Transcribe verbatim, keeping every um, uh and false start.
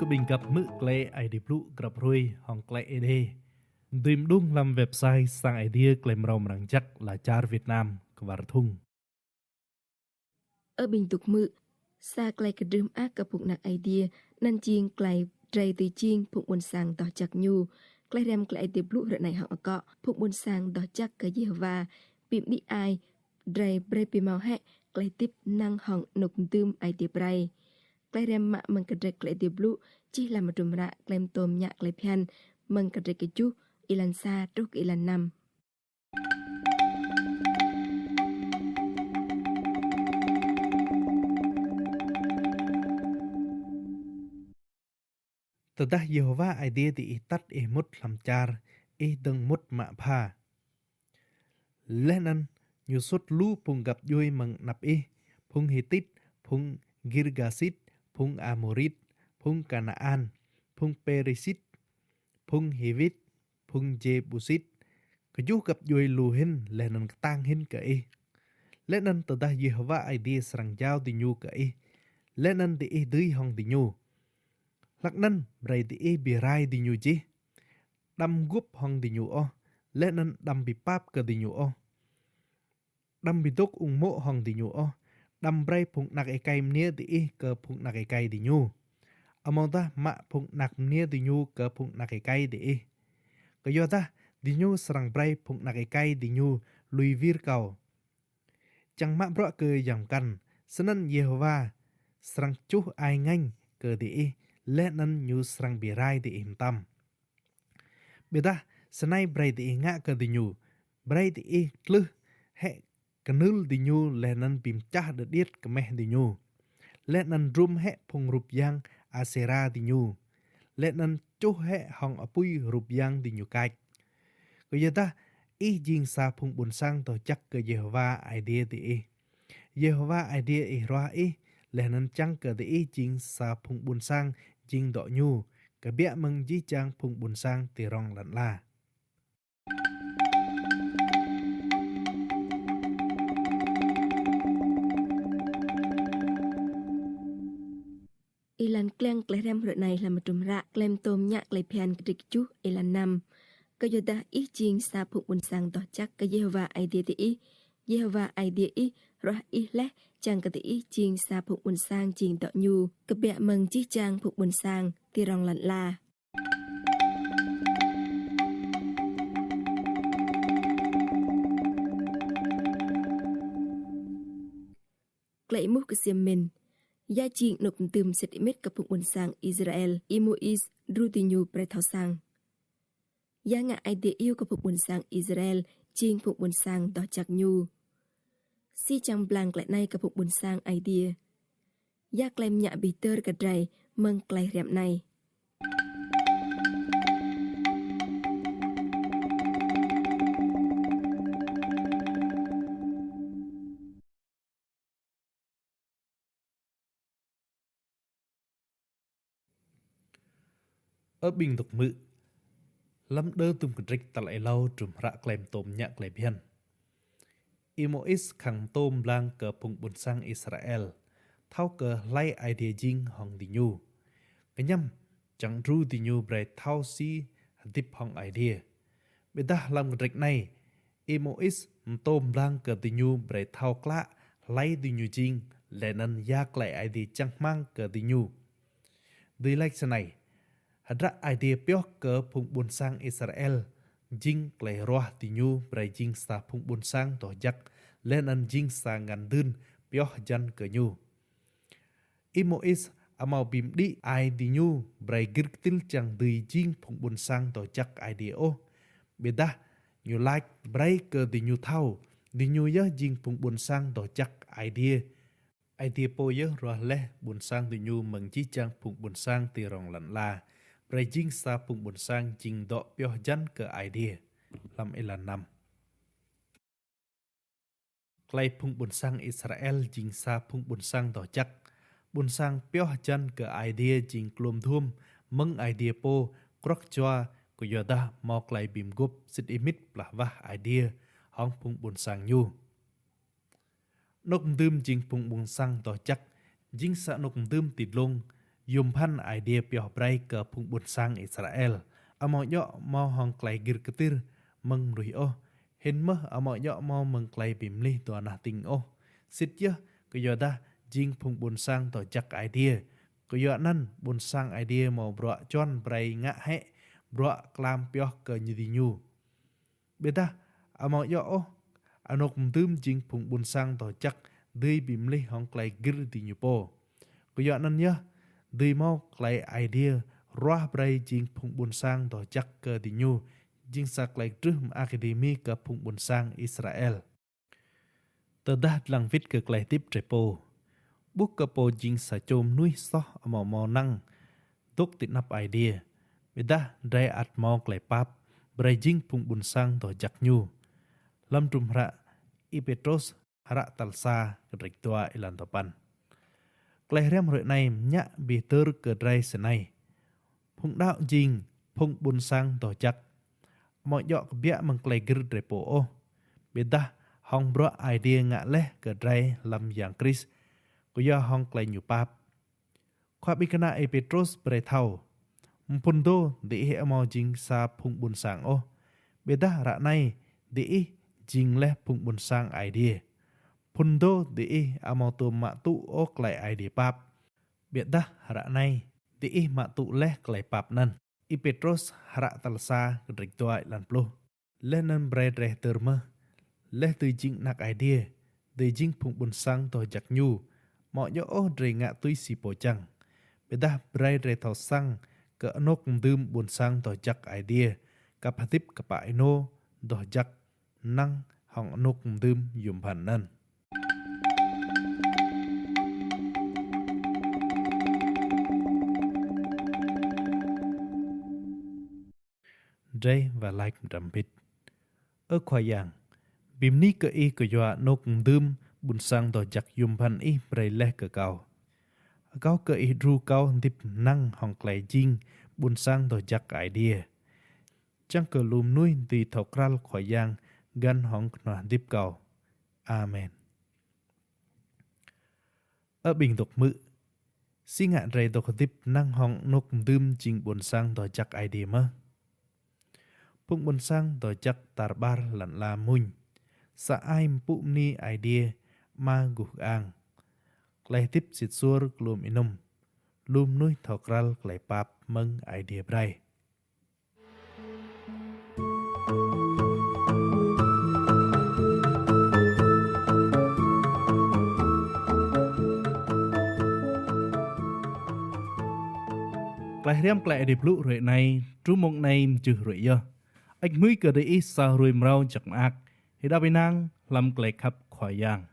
Ƀĭng găp hmư̆ klei Aê Diê blŭ grăp hruê hŏng klei Êđê dưi mđung hlăm website Sang Aê Diê Klei Mrâo Mrang Jăk ala čar Việt Nam kwar thŭng. Ơ ƀĭng dôk hmư̆, sa klei kdrưh mơak kơ phung anak Aê Diê, anăn jing klei drei dưi jing phung ƀuôn sang doh jăk ñu. Klei hriăm klei Aê Diê blŭ hruê anei hŏng akŏ, phung ƀuôn sang doh jăk kơ Yêhôwa, bi mđĭ ai, drei brei bi mâo hĕ klei hdĭp năng hŏng anôk mdưm Aê Diê brei. Klei hriăm mă mơ̆ng kdrêč klei Aê Diê blŭ, čih hlăm hdruôm hră Klei Mtô Mñă Klei Bhiăn, mơ̆ng kdrêč kjuh, êlan sa truh kơ êlan năm. Tơdah Yêhôwa Aê Diê diih atăt ih mŭt hlăm čar ih dơ̆ng mŭt mă bha, leh anăn ñu suôt lu phung găp djuê mơ̆ng anăp ih, phung Hitit, phung Girgasit, phung Amôrit, phung Kanaan, phung Pêrisit, phung Hiwit, phung Jêbusit, kjuh găp djuê lu hĭn leh anăn ktang hĭn kơ ih. Leh anăn tơdah Yêhôwa Aê Diê srăng jao diñu kơ ih, leh anăn diih dưi hŏng diñu, hlăk anăn brei diih bi rai diñu jih. Đăm mguôp hŏng diñu ôh, leh anăn đăm bi pap kơ diñu ôh. Đăm bi dôk ung mô̆ hŏng diñu ôh, đăm brei phung anak êkei mniê diih kơ phung anak êkei diñu, amâodah mă phung anak mniê diñu kơ phung anak êkei diih. Kyuadah diñu srăng brei phung anak êkei diñu lui wir kâo, čiăng mă bruă kơ yang mkăn, snăn Yêhôwa srăng čuh ai ngêñ kơ diih, leh anăn ñu srăng bi rai diih mtam. Ƀiădah snei brei diih ngă kơ diñu: brei diih tlưh hĕ knưl diñu leh anăn bi mčah đơ điêt kmeh diñu, leh anăn druôm hĕ phung rup yang Asêra diñu, leh anăn čuh hĕ hŏng apui rup yang diñu kač. Kyuadah ih jing sa phung ƀuôn sang doh jăk kơ Yêhôwa Aê Diê diih. Yêhôwa Aê Diê ih ruah ih, leh anăn čiăng kơ diih jing sa phung ƀuôn sang jing dŏ ñu, kbiă mơ̆ng jih jang phung ƀuôn sang ti rŏng lăn ala. Êlan kliăng klei hriăm hruê anei hlăm hdruôm hră Klei Mtô Mñă Klei Bhiăn kdrêč kjuh êlan năm. Kyuadah ih jing sa phung ƀuôn sang doh jăk kơ Yêhôwa Aê Diê diih. Yêhôwa Aê Diê ih ruah ih leh čiăng kơ diih jing sa phung ƀuôn sang jing dŏ ñu, kbiă mơ̆ng jih jang phung ƀuôn sang ti rŏng lăn ala. Klei êmuh ksiêm mĭn: Ya jing anôk mdưm sĭt êmĭt kơ phung ƀuôn sang Israel Y-Môis đru diñu brei thâo săng? Ya ngă Aê Diê iêu kơ phung ƀuôn sang Israel jing phung ƀuôn sang doh jăk ñu? Si čiăng mblang klei anei kơ phung ƀuôn sang Aê Diê? Ya klei mñă bi hdơr kơ drei mơ̆ng klei hriăm anei? Ơ ƀĭng dôk hmư̆, hlăm đơ dŭm kdrêč tal êlâo hdruôm hră Klei Mtô Mñă Klei Bhiăn, Y-Môis khăng mtô mblang kơ phung ƀuôn sang Israel thâo kơ hlei Aê Diê jing hŏng diñu, kñăm čiăng đru diñu brei thâo si hdĭp hŏng Aê Diê. Ƀiădah hlăm kdrêč anei, Y-Môis mtô mblang kơ diñu brei thâo klă hlei diñu jing, leh anăn ya klei Aê Diê čang hmăng kơ diñu. Dưi lač snei: Hdră Aê Diê pioh kơ phung ƀuôn sang Israel jing klei ruah diñu brei jing sa phung ƀuôn sang doh jăk, leh anăn jing sa ngăn dưn pioh hjăn kơ ñu. Y-Môis amâo bi mđĭ ai diñu brei gĭr ktĭl čiăng dưi jing phung ƀuôn sang doh jăk Aê Diê ôh, ƀiădah ñu lač brei kơ diñu thâo, diñu yơh jing phung ƀuôn sang doh jăk Aê Diê. Aê Diê pô yơh ruah leh ƀuôn sang diñu mơ̆ng jih jang phung ƀuôn sang ti rŏng lăn ala, brei jing sa phung ƀuôn sang jing dŏ pioh hjăn kơ Aê Diê. Hlăm êlan năm. Klei phung ƀuôn sang Israel jing sa phung ƀuôn sang doh jăk, ƀuôn sang pioh hjăn kơ Aê Diê jing kluôm dhuôm mơ̆ng Aê Diê pô kruak čua kyuadah mâo klei bi mguôp sĭt êmĭt plah wah Aê Diê hŏng phung ƀuôn sang ñu. Anôk mdưm jing phung ƀuôn sang doh jăk jing sa anôk mdưm ti dlông yuôm bhăn Aê Diê pioh brei kơ phung ƀuôn sang Israel amâo djŏ mâo hŏng klei gĭr ktĭr mơ̆ng mnuih ôh, hĭn mơh amâo djŏ mâo mơ̆ng klei bi mlih dua nah tĭng ôh, sĭt yơh kyuadah jing phung ƀuôn sang doh jăk Aê Diê, kyuanăn ƀuôn sang Aê Diê mâo bruă čuăn brei ngă hĕ bruă klam pioh kơ diñu. Ƀiădah amâo djŏ ôh anôk mdưm jing phung ƀuôn sang doh jăk dưi bi mlih hŏng klei gĭr diñu pô. Kyuanăn yơh, dưi mâo klei Aê Diê ruah brei jing phung ƀuôn sang doh jăk kơ diñu jing sa klei kdrưh mơak êdimi kơ phung ƀuôn sang Israel. Tơdah dlăng wĭt kơ klei hdĭp drei pô, ƀuh kơ pô jing sa čô mnuih soh amâo mâo năng dôk ti anăp Aê Diê, ƀiădah drei ăt mâo klei pap brei jing phung ƀuôn sang doh jăk Ñu. Hlăm hdruôm hră I Y-Pêtrôs hră tal sa kdrêč dua êlan dua păn. Klei hriăm hruê anei mñă bi hdơr kơ drei snei: phung đăo jing phung ƀuôn sang doh jăk amâo djŏ kbiă mơ̆ng klei gĭr drei pô ôh, ƀiădah hŏng bruă Aê Diê ngă leh kơ drei hlăm Yang Krist kyua hŏng klei Ñu pap. Khua ƀĭng kna Y-Pêtrôs brei thâo: Mphŭn dô diih amâo jing sa phung ƀuôn sang ôh, ƀiădah ară anei diih jing leh phung ƀuôn sang Aê Diê. Mphŭn dô diih amâo tuôm mă tŭ ôh klei Aê Diê pap, ƀiădah ară anei diih mă tŭ leh klei pap anăn. I Y-Pêtrôs hră tal sa kdrêč dua êlan pluh. Leh anăn brei drei hdơr mơh: leh dưi jing anak Aê Diê, dưi jing phung ƀuôn sang doh jăk Ñu, amâo djŏ ôh drei ngă tui si pô čiăng, ƀiădah brei drei thâo săng kơ anôk mdưm ƀuôn sang doh jăk Aê Diê kăp hdĭp kpă ênô, doh jăk, năng hŏng anôk mdưm yuôm bhăn anăn. Drei wah lač mđrăm mbĭt. Ơ Khua Yang, bi mni kơ Ih kyua anôk mdưm ƀuôn sang doh jăk yuôm bhăn Ih brei leh kơ kâo. Akâo kơ Ih đru kâo hdĭp năng hŏng klei jing ƀuôn sang doh jăk Aê Diê, čiăng kơ lu mnuih dưi thâo kral Khua Yang găn hŏng knhuah hdĭp kâo. Amen. Ơ ƀĭng dôk hmư̆, si ngă drei dôk hdĭp năng hŏng anôk mdưm jing ƀuôn sang doh jăk Aê Diê mơh? Phung ƀuôn sang doh jăk tar ƀar lăn ala mmuñ sa ai mpŭ mni Aê Diê Ama guh kơang, klei hdĭp sĭt suôr kluôm ênŭm, lu mnuih thâo kral klei pap mơ̆ng Aê Diê brei. Klei hriăm Klei Aê Diê Blŭ hruê anei truh mơ̆ng anei mjưh ruê̆ yơh. Hơêč hmưi kơ diih sa hruê mrâo jăk mơak, êđăp ênang hlăm klei khăp Khua Yang.